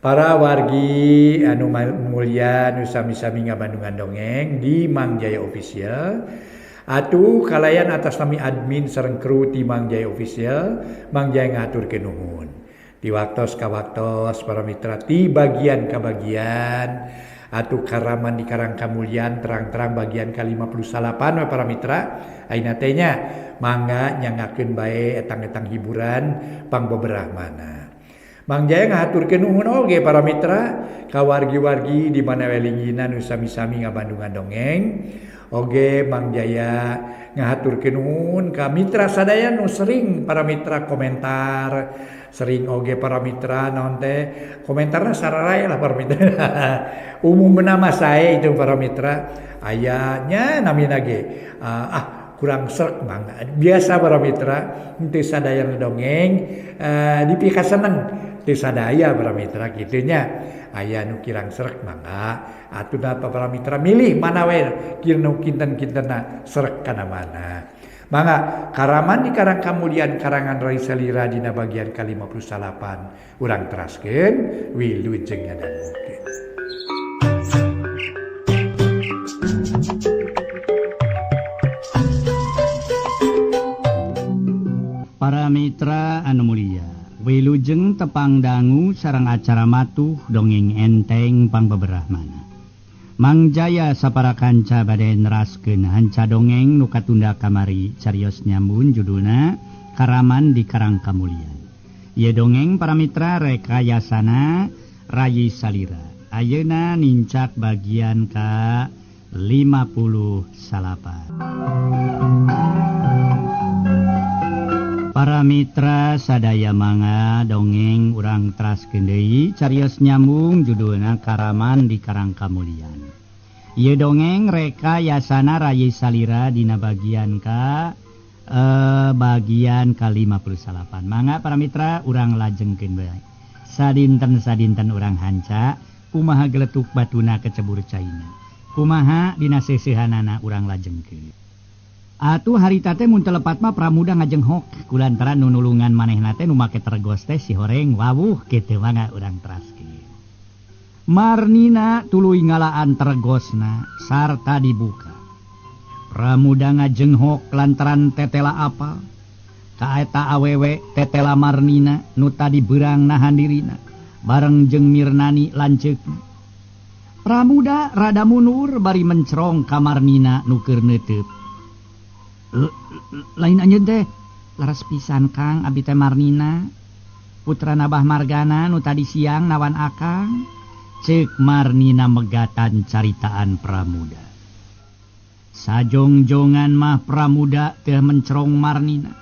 Para wargi anu mulya nu sami-sami ngabandungan dongeng di Mang Jaya Official atuh kalayan atas nami admin sareng kru ti Mang Jaya Official, Mang Jaya ngahaturkeun nuhun. Di waktos ka waktos para mitra ti bagian ka bagian atuh karaman di Karang Kamulyan terang-terang bagian ka-58 we para mitra ayeuna teh nya mangga nyangakeun bae etang-etang hiburan pangbeberah mana. Mang Jaya ngahaturkeun nuhun oge para mitra ka wargi-wargi di mana we linggihna nu sami-sami ngabandungan dongeng. Oge Mang Jaya ngahaturkeun nuhun ka mitra sadaya nu sering para mitra komentar, sering oge para mitra naon teh komentarna sararaya lah para mitra. Umumna mah sae itu para mitra aya nya namina ge kurang srek mangga. Biasa para mitra henteu sadaya dongeng dipikaseneng teu sadaya para mitra kitu nya. Aya nu kirang srek mangga atuh da para mitra milih mana we nu kinten-kintenna srek kana mana. Mangga karaman di Karang Kamulyan karangan Rai Salira dina bagian ka-58 urang teraskeun wilujeng ngadangukeun. Para mitra anu mulia, wilujeng tepang dangu sareng acara matuh dongeng enteng pangbeberah mana. Mang Jaya sapara kanca bade neraskeun hanca dongeng nu katunda kamari carios nyambun judulna Karaman di Karang Kamulyan. Ieu dongeng para mitra rekayasana Rayi Salira. Ayeuna nincak bagian ka 58. Para mitra sadaya mangga dongeng urang teraskeun deui carios nyambung judulna Karaman di Karang Kamulyan. Ieu dongeng rekayasana Rayi Salira dina bagian ka bagian ka-58. Mangga para mitra urang lajengkeun bae. Sadinten-sadinten urang hanca kumaha geletuk batuna kecebur caina. Kumaha dina seuseuhanana urang lajengkeun. Atuh harita teh mun teu lepat mah Pramuda ngajenghok kulantaran nu nulungan manehna teh nu make tergos teh si horeng wawuh kitu mangga urang teraskeun. Marnina tuluy ngalaan tergosna sarta dibuka. Pramuda ngajenghok lantaran tetela apal. Ka eta awewe tetela Marnina nu tadi beurang nahan dirina bareng jeung Mirnani lanceukna. Pramuda rada mundur bari mencerong ka Marnina nu keur neuteub. Lain anjeun teh laras pisan Kang abdi teh Marnina putra Nabah Margana nu tadi siang nawan akang. Ceuk Marnina megatan caritaan Pramuda. Sajongjongan mah Pramuda teh mencerong Marnina.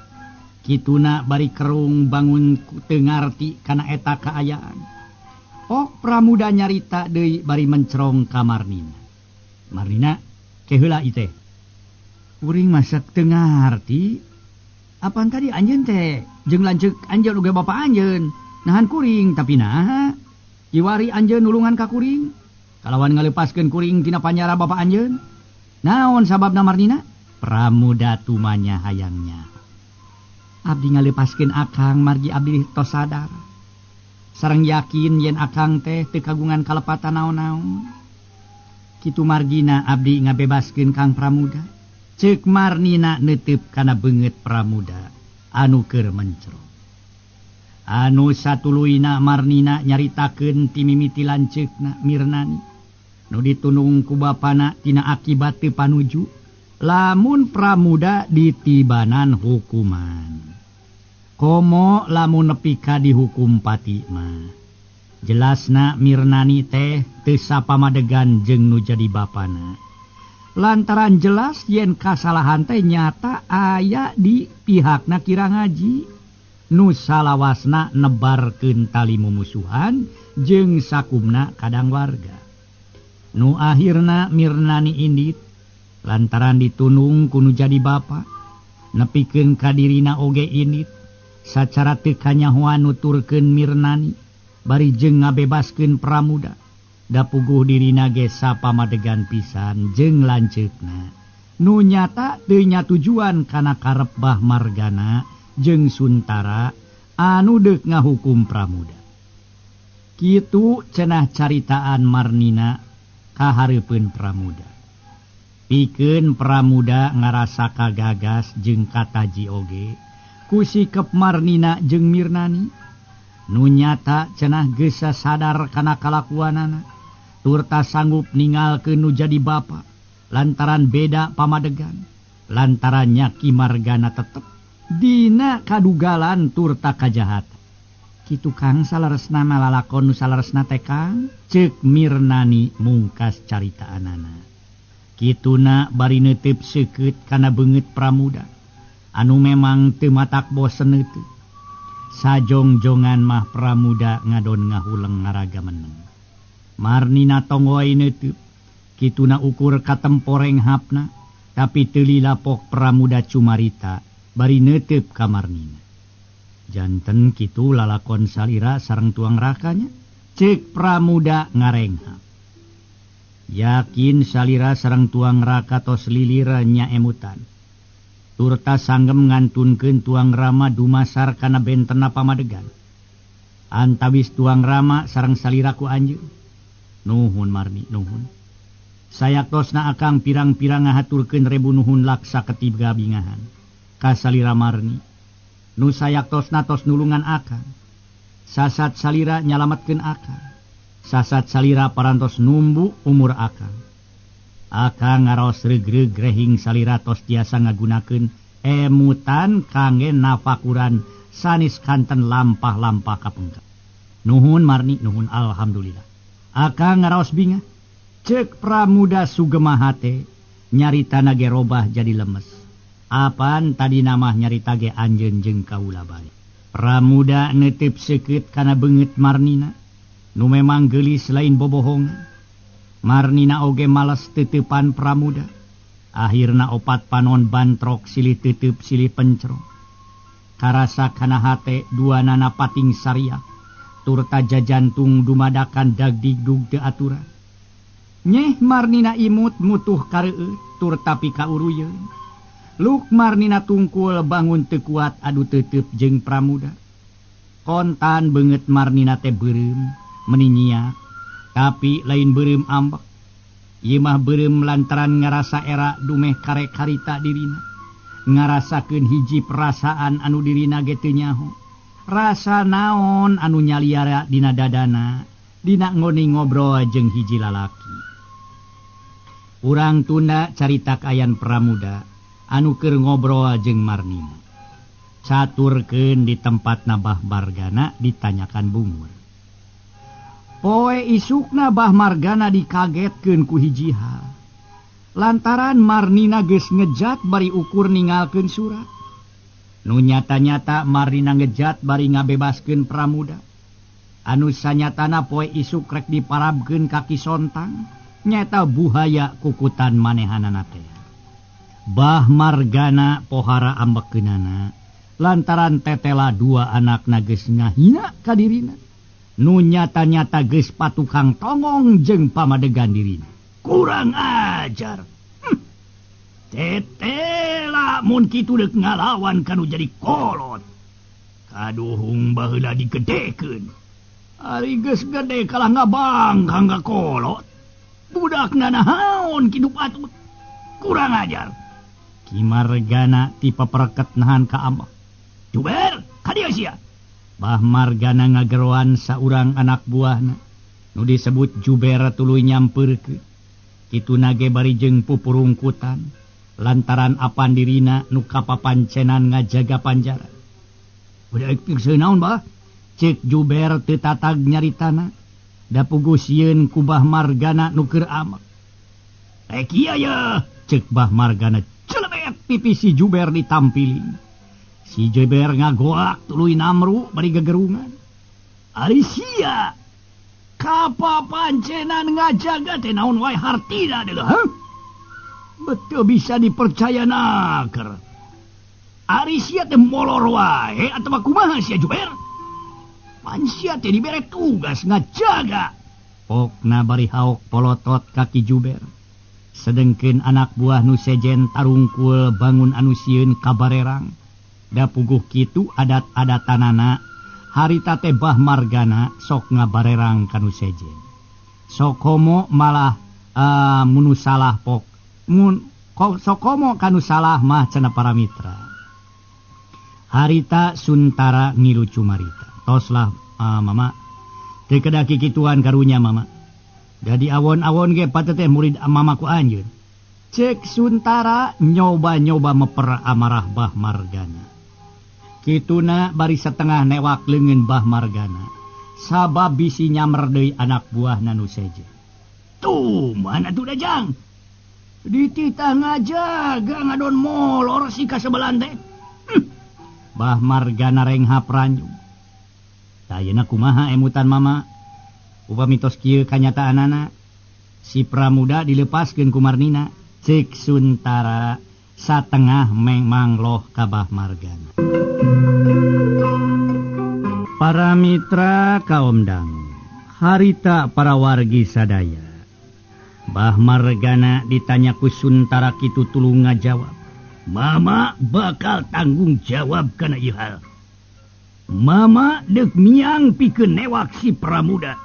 Kituna bari kerung bangun teu ngarti kana eta kaayaan. Ok Pramuda nyarita deui bari mencerong ka Marnina. Marnina keheula ieu teh. Kuring masak teu ngarti. Apan tadi anjeun teh jeung lanceuk anjeun oge bapa anjeun nahan kuring tapi naha kiwari anjeun nulungan ka kuring kalawan ngalepaskeun kuring tina panjara bapa anjeun. Naon sababna Marnina? Pramuda tumanya hayangnya. Abdi ngalepaskeun akang margi abdi tos sadar sareng yakin yen akang teh teu kagungan kalepatan naon-naon. Kitu margina abdi ngabebaskeun Kang Pramuda. Ceuk Marnina neuteub kana beungeut Pramuda anu keur mencrong. Anu satuluyna Marnina nyaritakeun ti mimiti lanceukna Mirnani nu ditunung ku bapana tina akibat teu panuju lamun Pramuda ditibanan hukuman. Komo lamun nepi ka dihukum pati mah. Jelasna Mirnani teh teu sapamadegan jeung nu jadi bapana. Lantaran jelas yen kasalahan teh nyata aya di pihakna Kira Ngaji nu salawasna nebarkeun tali mumusuhan jeung sakumna kadang warga. Nu akhirna Mirnani indit lantaran ditunung ku nu jadi bapa nepikeun ka dirina oge indit sacara teu kanyahoan nuturkeun Mirnani bari jeung ngabebaskeun Pramuda. Da puguh dirina ge sapamadegan pisan jeung lanceukna nu nyata teu nyatujuan kana karep Bah Margana jeung Suntara anu deuk ngahukum Pramuda. Kitu cenah caritaan Marnina kahareupeun Pramuda. Pikeun Pramuda ngarasa kagagas jeung kataji oge ku sikep Marnina jeung Mirnani. Nu nyata cenah geus sadar kana kalakuanana turta sanggup ninggalkeun nu jadi bapa lantaran beda pamadegan lantaran nya Ki Margana tetep dina kadugalan turta kajahatan. Kitu Kang saleresna lalakon nu saleresna teh Kang, ceuk Mirnani mungkas caritaanana. Kituna bari neuteup seukeut kana beungeut Pramuda anu memang teu matak bosen teu. Sajongjongan mah Pramuda ngadon ngahuleng ngaraga meneng. Marnina tonggoy neutup, kituna ukur katemporeng hapna, tapi teu lilapok Pramuda cumarita bari neutup ka Marnina. Janten kitu lalakon salira sareng tuang rakanya, ceuk Pramuda ngarenghap. Yakin salira sareng tuang raka tos lilira nya emutan. Turta sanggem ngantunkeun tuang rama dumasar kana bentena pamadegan. Antawis tuang rama sareng salira ku anjeun. Nuhun Marni, nuhun. Sayaktosna akang pirang-pirang ngahaturkeun rebu nuhun laksa ketiga bingahan ka salira Marni. Nu sayaktosna tos nulungan akang. Sasat salira nyalametkeun akang. Sasat salira parantos numbu umur akang. Akang ngaraos regreg rehing salira tos tiasa ngagunakeun emutan kangge nafakuran sanis kanten lampah-lampah kapengker. Nuhun Marni, nuhun alhamdulillah. Akang ngaraos bingah. Ceuk Pramuda sugema hate nyaritana ge robah jadi lemes. Apan tadi namah nyarita ge anjeun jeung kaula bae. Pramuda neuteup seukeut kana beungeut Marnina nu memang geulis lain bobohongan. Marnina oge males teuteupan Pramuda. Akhirna opat panon bantrok silih teuteup silih pencrok. Karasa kana hate duanana pating sariak turta jajantung dumadakan dagdigdug teu aturan. Nyeh Marnina imut mutuh kareueut turta pikauruyeun. Luk Marnina tungkul bangun teu kuat adu teuteup jeung Pramuda. Kontan beungeut Marnina teh beureum meninyiak, tapi lain beureum ambek. Ieu mah beureum lantaran ngarasa era dumeh karek harita dirina. Ngarasakeun hiji perasaan anu dirina ge teu nyaho. Rasa naon anu nyaliara dina dadana, dina ngoni ngobrol jeung hiji lalaki. Urang tunda carita kaayaan Pramuda anu keur ngobrol jeung Marnina. Caturkeun di tempat Bah Margana ditanyakan bungur. Poe isukna Bah Margana dikagetkeun ku hiji hal. Lantaran Marnina geus ngejat bari ukur ninggalkeun surat. Nu nyata-nyata Marnina ngejat bari ngabebaskeun Pramuda. Anu sanyatana poe isuk rek diparabkeun ka Ki Sontang, nyata buhaya kukutan manehanana teh. Bah Margana pohara ambekeunana lantaran tetela dua anakna geus ngahina ka dirina. Nu nyata-nyata geus patukang tongong jeung pamadegan dirina. Kurang ajar. Tetela mun kitu deuk ngalawan kanu jadi kolot. Kaduhung baheula digedekeun. Ari geus gede kalah ngabangkang ka kolot. Budakna naon kitu patut. Kurang ajar. Ki Margana ti papereket nahan ka ambek. Juber, ka dieu sia. Bah Margana ngageroan saurang anak buahna nu disebut Juber tuluy nyampeurkeun. Kituna ge bari jeung pupurungkutan lantaran apan dirina nu kapapancenan ngajaga panjara. Udah pikseun naon bah? Ceuk Juber teu tatag nyaritana. Da puguh sieun ku Bah Margana nu keur amek. Rek ieu ye, ceuk Bah Margana celebet pipi si Juber ditampiling. Si Juber ngagoak tuluy namru bari gegerungan. Ari sia kapapancenan ngajaga teh naon wae hartina deuleu, heuh? Betul bisa dipercaya naker. Ari sia teh molor wae atawa kumaha sia Juber? Pan sia teh dibere tugas ngajaga. Pokna bari haok polotot kaki Juber. Sedengkeun anak buah nu sejen tarungkul bangun anu sieun kabarerang. Da puguh kitu adat-adatanana Harita teh Bah Margana sok ngabarerang kanu sejen. Sokomo malah munu salah pok mun sokomo kanu salah mah cenah para mitra. Harita Suntara ngilu cumarita. Toslah mama teu kedah kikituan karunya mama. Jadi awon-awon ge pateh teh murid mama ku anjeun. Cek Suntara nyoba-nyoba meper amarah Bah Margana. Kituna bari setengah newak leungeun Bah Margana. Sabab bisi nyamer deui anak buahna nu sejen. Tuh mana tuh dajang? Dititah ngajaga ngadon molor si kasebelan teh. Bah Margana renghap ranjung. Ayeuna kumaha emutan mama? Upami tos kieu kanyataanana, si Pramuda dilepaskeun ku Marnina. Cek Suntara satengah mangloh ka Bah Margana. Para mitra kaomdang, harita para wargi sadaya. Bah Margana ditanya ku Suntara kitu tulung ngajawab. Mama bakal tanggung jawab kana ieu hal. Mama deuk miang pikeun newak si Pramuda.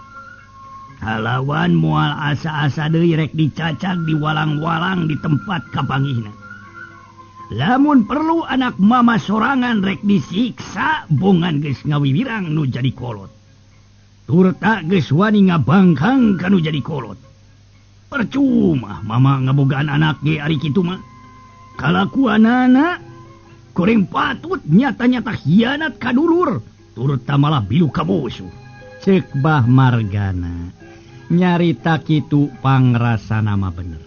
Kalawan moal asa-asa deui rek dicacag diwalang-walang di tempat kapanggihna. Lamun perlu anak mama sorangan rek disiksa bongan geus ngawiwirang nu jadi kolot. Turta geus wani ngabangkang kanu jadi kolot. Percuma mama ngabogaan anak ge ari kitu mah. Kalakuanana goreng patut nyata-nyata hianat ka dulur, turta malah bilu ka musuh. Ceuk Bah Margana nyarita kitu pangrasana mah bener.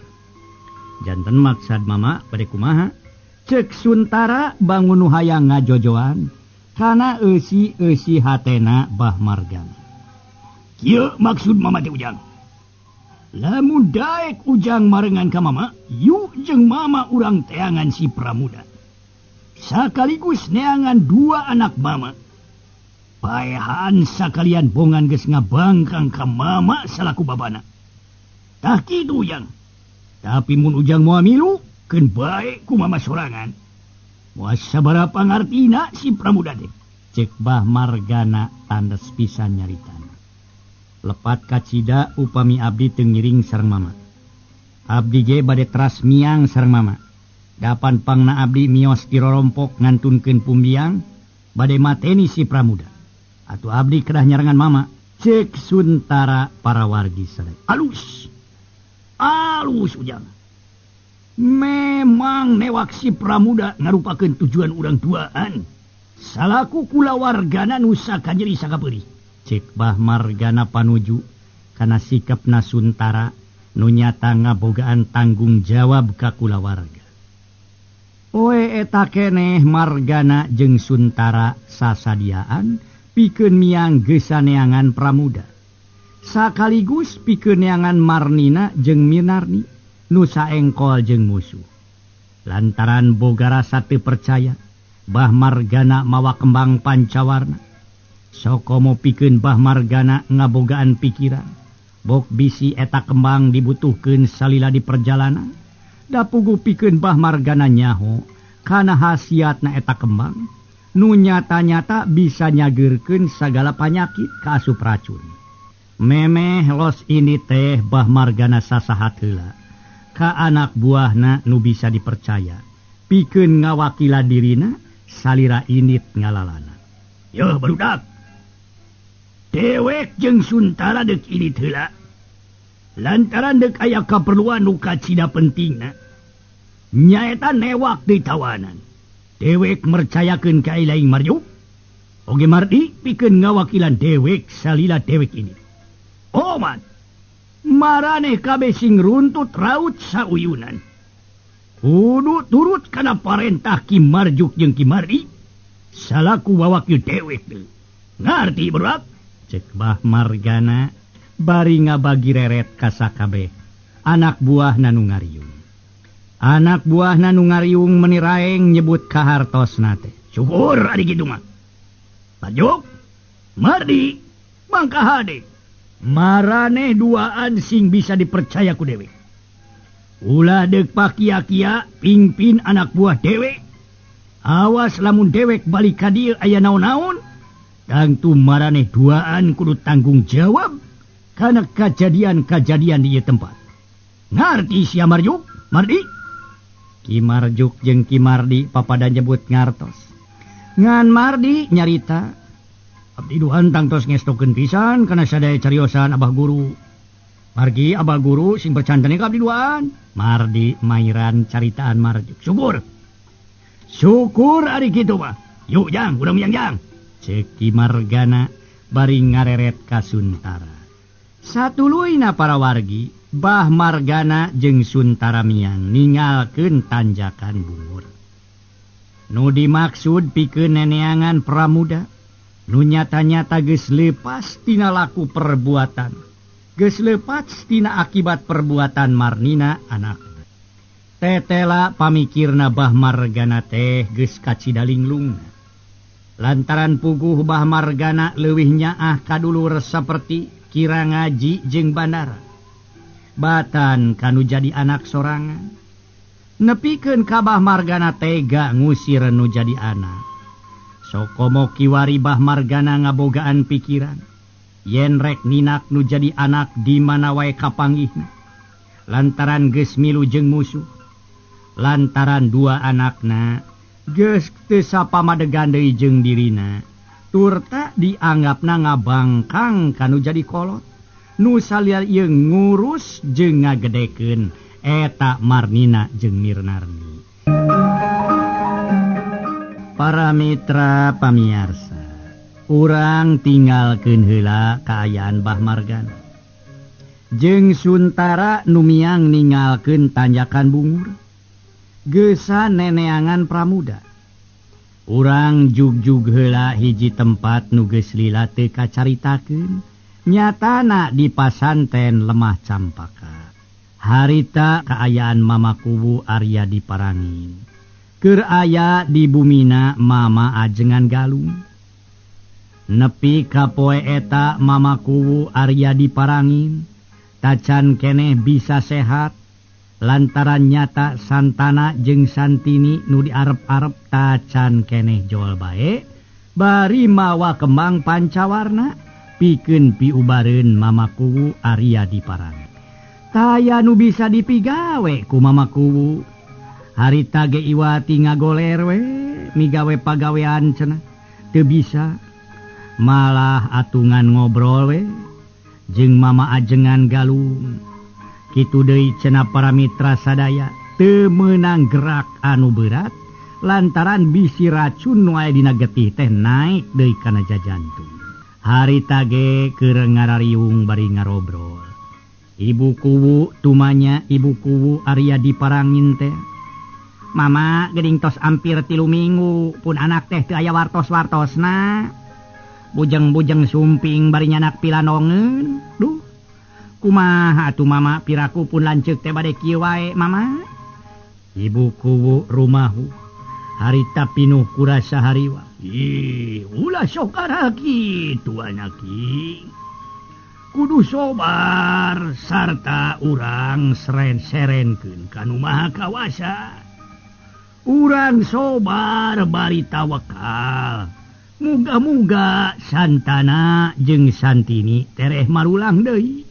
Janten maksad mama bade kumaha? Cek Suntara bangun nu hayang ngajojoan kana eusi-eusi hatena Bah Margana. Kieu maksud mama teh Ujang. Lamun daek Ujang marengan ka mama, yuk jeung mama urang teangan si Pramuda. Sakaligus neangan dua anak mama. Paehan sakalian bongan geus ngabangkang ka mama salaku babana. Tah kitu Ujang. Tapi mun Ujang moal milu, keun bae ku mama sorangan. Moal sabaraha pangartina si Pramuda teh. Cek Bah Margana tandes pisan nyaritana. Lepat kacida upami abdi teu ngiring sareng mama. Abdi ge bade teras miang sareng mama. Dapan pangna abdi mios ti rorompok ngantunkeun pumbiang bade mateni si Pramuda. Atuh abdi kedah nyarengan mama. Cek Suntara para wargi sadaya. Alus. Alus Ujang. Memang newak si Pramuda ngarupakeun tujuan urang duaan. Salaku kulawargana nu sakanyeri sakapeurih. Cek Bah Margana panuju kana sikapna Suntara nu nyata ngabogaan tanggung jawab ka kulawarga. Oe eta keneh Margana jeung Suntara sasadiaan pikeun miang geusaneangan Pramuda. Sakaligus pikeun neangan Marnina jeung Minarni nu saengkol jeung musuh. Lantaran boga rasa teu percaya, Bah Margana mawa kembang pancawarna. Sokomo pikeun Bah Margana ngabogaan pikiran. Bok bisi eta kembang dibutuhkeun salila di perjalanan. Dapugu pikeun Bah Margana nyaho kana hasiatna eta kembang nu nyata-nyata bisa nyageurkeun sagala panyakit kaasup racun. Memeh los ini teh Bah Margana sasahat heula ka anak buahna nu bisa dipercaya pikeun ngawakilan dirina salira init ngalalana. Yeuh barudak. Dewek jeung Suntara deuk init heula. Lantaran deuk aya kaperluan nu kacida pentingna. Nyaeta newak di tawanan. Dewek mercayakeun ka Ilaing Marjuk. Oge Mardi pikeun ngawakilan dewek salila dewek ini. Omat. Maraneh kabeh sing runtut raut sauyunan. Kudu turut kana parentah Ki Marjuk jeung Ki Mardi salaku wawakil dewek deui. Ngarti barudak? Cek Bah Margana bari ngabagi reret ka sakabeh anak buahna nu ngariung. Anak buahna nu ngariung meuni raeng nyebut kahartosna teh. Syukur ari kitu mah. Marjuk, Mardi, mangka hade. Maraneh duaan sing bisa dipercaya ku dewek. Ulah deuk pakia-kia pingpin anak buah dewek. Awas lamun dewek balik ka dieu aya naon-naon. Tangtu maraneh duaan kudu tanggung jawab kana kajadian-kajadian di ieu tempat. Ngarti sia Marjuk? Mardi? Ki Marjuk jeung Ki Mardi papada nyebut ngartos. Ngan Mardi nyarita, abdi duaan tangtos ngestokeun pisan kana sadaya cariosan Abah Guru. Margi Abah Guru sing percantene ka abdi duaan. Mardi mairan caritaan Marjuk. Syukur. Syukur ari kitu mah. Yuk jang, urang miang jang. Ceuk Ki Margana bari ngareret ka Suntara. Satuluyna para wargi, Bah Margana jeung Suntara miang ningalkeun tanjakan bungur. Nu dimaksud pikeun neneangan Pramuda, nu nyata-nyata geus leupas tina laku perbuatan. Geus leupas tina akibat perbuatan Marnina anak. Tetela pamikirna Bah Margana teh geus kacida linglungna. Lantaran puguh Bah Margana leuwih nyaah kadulur saperti Kira Ngaji jeung Bandara. Batan kanu jadi anak sorangan. Nepikeun ka Bah Margana tega ngusir nu jadi anak. Sokomo kiwari Bah Margana ngabogaan pikiran. Yen rek ninak nu jadi anak di mana wae kapanggihna. Lantaran geus milu jeung musuh. Lantaran dua anakna geus teu sapamadegan deui jeung dirina. Turta dianggapna ngabangkang kanu jadi kolot. Nu salia ieu ngurus jeung ngagedekeun eta Marnina jeung Mirnarni. Para mitra pamiarsa, urang tinggalkeun heula kaayaan Bah Margana jeung Suntara nu miang ninggalkeun tanjakan bungur. Geusan neneangan Pramuda. Urang jugjug heula hiji tempat nu geus lila teu kacaritakeun, nyatana di pasanten Lemah Campaka. Harita kaayaan Mama Kuwu Arya di Parangin. Keur aya di bumina Mama Ajengan Galung. Nepi ka poe eta Mama Kuwu Arya di Parangin tacan keneh bisa sehat lantaran nyata Santana jeung Santini nu diarep-arep tacan keneh jol bae bari mawa kembang pancawarna pikeun piubareun Mama Kuwu Arya di Parangin. Taya nu bisa dipigawe ku Mama Kuwu. Harita ge Iwati ngagoler we migawe pagawean cenah teu bisa, malah atungan ngobrol we jeung Mama Ajengan Galung. Kitu deui cenah para mitra sadaya teu meunang gerak anu berat lantaran bisi racun nu aya dina getih teh naik deui kana jajantung. Harita ge keur ngarariung bari ngarobrol. Ibu Kuwu tumanya Ibu Kuwu Arya di Parangin teh. Mama geuning tos ampir 3 minggu pun anak teh teu aya wartos-wartosna. Bujeng-bujeng sumping bari nyanak pilanongeun. Duh. Kumaha atuh mama piraku pun lanceuk teh bade kieu wae mama. Ibu Kuwu rumahu harita pinuh kurasa hariwa. Ih, ulah sok arah kitu anak king. Kudu sobar sarta urang seren-serenkeun ka Nu Maha Kawasa. Urang sobar bari tawakal. Muga-muga Santana jeung Santini tereh marulang deui.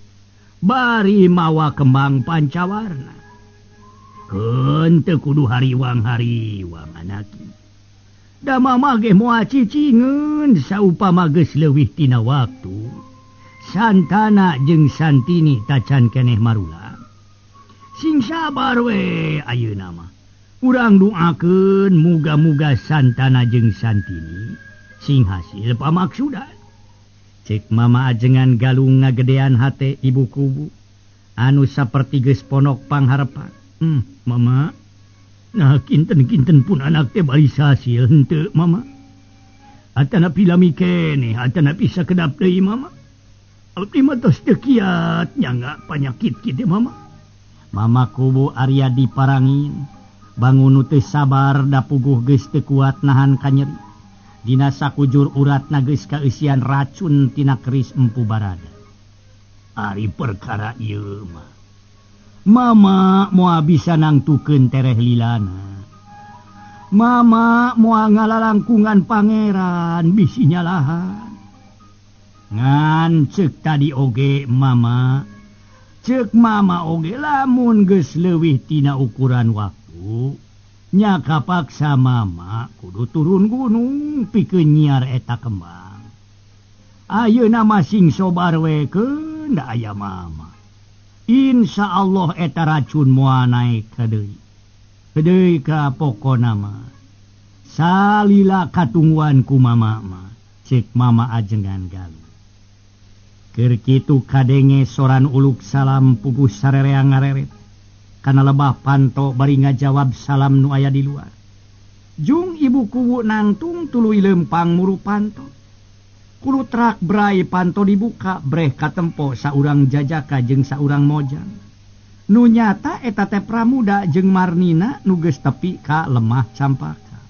Bari mawa kembang pancawarna. Keun teu kudu hariwang-hariwang anaki. Da mama ge moal cicingeun saupama geus leuwih tina waktu. Santana jeung Santini tacan keneh marulang. Sing sabar we ayeuna mah. Urang doakeun muga-muga Santana jeung Santini sing hasil pamaksudan. Cek Mama Ajengan Galung ngagedean hate Ibu Kuwu anu saperti geus ponok pangharepan. Mama. Nah kinten-kinten pun anak teh bari hasil henteu mama. Atanapi lami keneh, atanapi sakedap deui mama. Abdi mah tos teu kiat nyangga panyakit kitu mama. Mama Kuwu Arya di Parangin bangun nu teu sabar da puguh geus teu kuat nahan kanyeri. Dina sakujur uratna geus kaeusian racun tina keris Empu Barada. Ari perkara ieu mah Mama moal bisa nangtukeun tereh lilana. Mama moal ngalalangkungan pangeran bisi nyalahan. Ngan ceuk tadi oge mama. Ceuk mama oge lamun geus leuwih tina ukuran waktu nya kapaksa mama kudu turun gunung pikeun nyiar eta kembang. Ayeuna mah sing sobar we keun da aya mama. Insya Allah eta racun moal naek ka deui. Deui ka pokona mah. Salila katungguan ku mama mah, cek mama ajengan Galuh. Keur kitu kadenge soran uluk salam puguh sarerea ngareret. Kana lebah panto bari ngajawab salam nu aya di luar. Jung ibu kuwu nangtung tuluy lempang muru panto. Kulutrak brai panto dibuka breh katempo saurang jajaka jeung saurang mojang. Nu nyata eta teh Pramuda jeung Marnina nu geus tepi ka lemah Campaka.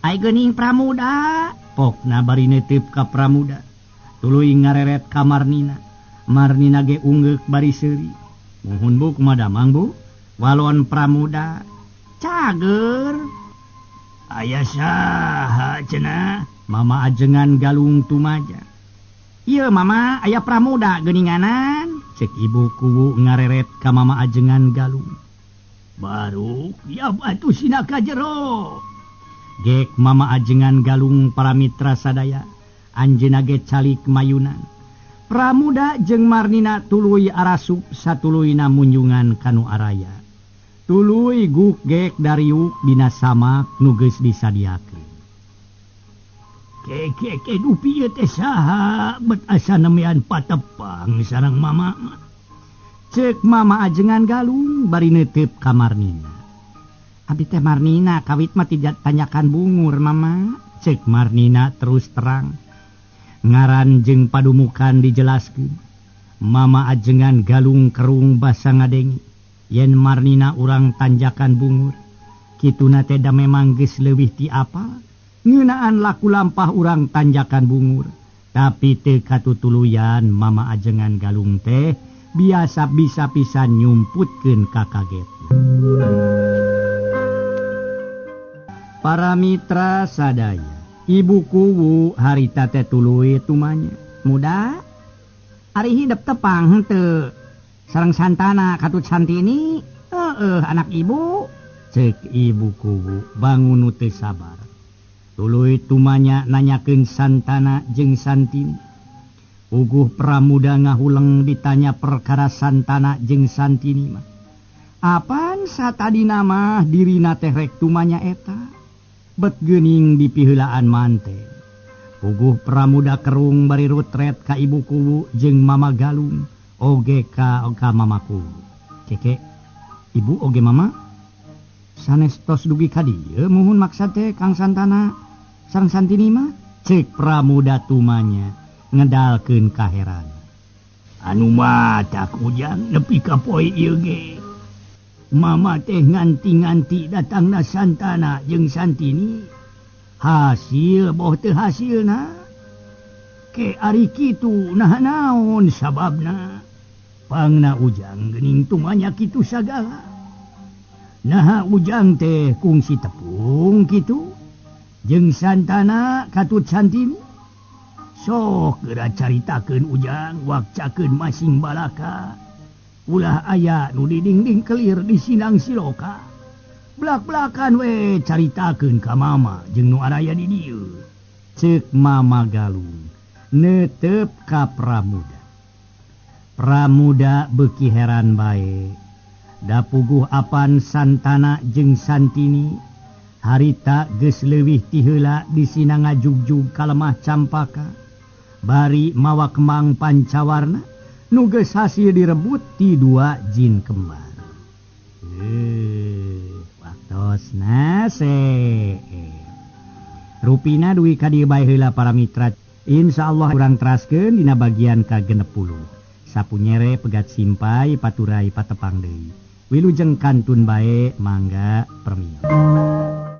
Ai geuning Pramuda, pokna bari neuteup ka Pramuda. Tuluy ngareret ka Marnina. Marnina ge unggeuk bari seuri. Muhun bu kumaha damang bu? Walon Pramuda. Cager. Aya saha cenah? Mama ajengan Galung tumaja. Ieu mama aya Pramuda geuninganan. Cek ibu kuwu ngareret ka mama ajengan Galung. Baru ya batu sina ka jero. Gek mama ajengan Galung para mitra sadaya. Anjeunna ge calik mayunan. Pramuda jeung Marnina tuluy arasup satuluyna munjungan ka nu araya. Tuluy guk gek dariuk dina samak nu geus disadiakeun. Keke dupi ieu teh saha bet asa nemean patepang sareng mama. Ceuk mama ajengan Galung bari neuteup ka Marnina. Abi teh Marnina kawit mah tidak tanyakan bungur mama. Ceuk Marnina terus terang. Ngaran jeung padumukan dijelaskeun. Mama ajengan Galung kerung basa ngadengi. Yen Marnina urang tanjakan bungur. Kituna teh da memang geus leuwih ti apa? Ngeunaan laku lampah urang tanjakan bungur. Tapi teu katutuluyan mama ajengan Galung teh biasa bisa pisan nyumputkeun kakaget. Para mitra sadaya, ibu kuwu harita teh tuluy tumanya. Muda, ari hidep tepang henteu sareng Santana katut Santini, heueuh anak ibu. Ceuk ibu kuwu bangun nu teu sabar. Tuluy tumanya nanyakeun Santana jeung Santini. Puguh Pramuda ngahuleng ditanya perkara Santana jeung Santini mah. Apan satadina mah dirina teh rek tumanya eta. Bet geuning dipiheulaan mante. Puguh Pramuda kerung bari rutret ka ibu kuwu jeung mama Galung oge ka mama kuwu. Keke, ibu oge mama sanes tos dugi ka dieu muhun maksad teh Kang Santana sareng Santini mah. Ceuk Pramuda tumanya ngedalkeun kaheran. Anu matak ujang nepi ka poe ieu ge. Mama teh nganti-nganti datangna Santana jeung Santini. Hasil boh teu hasilna. Ke ari kitu nah naon sababna? Pangna ujang geuning tumanya kitu sagala. Nah ujang teh kungsi tepung kitu jeung Santana katut Santini. Sok geura caritakeun ujang wakcakeun masing balaka. Ulah aya nu didingding kelir di sinang siloka. Blak-blakan we caritakeun ka mama jeung nu araya di dieu. Ceuk mama Galung neuteup ka Pramuda. Pramuda beuki heran bae. Da puguh apan Santana jeung Santini harita geus leuwih ti heula di sina ngajugjug ka lemah Campaka. Bari mawa kembang pancawarna nu geus hasil direbut ti dua jin kembar. Waktosna Rupina duwi ka dieu bae heula para mitra. Insyaallah urang teraskeun dina bagian ka-60. Sapunyere pegat simpai paturai patepang deui. Wilujeng kantun bae mangga permios.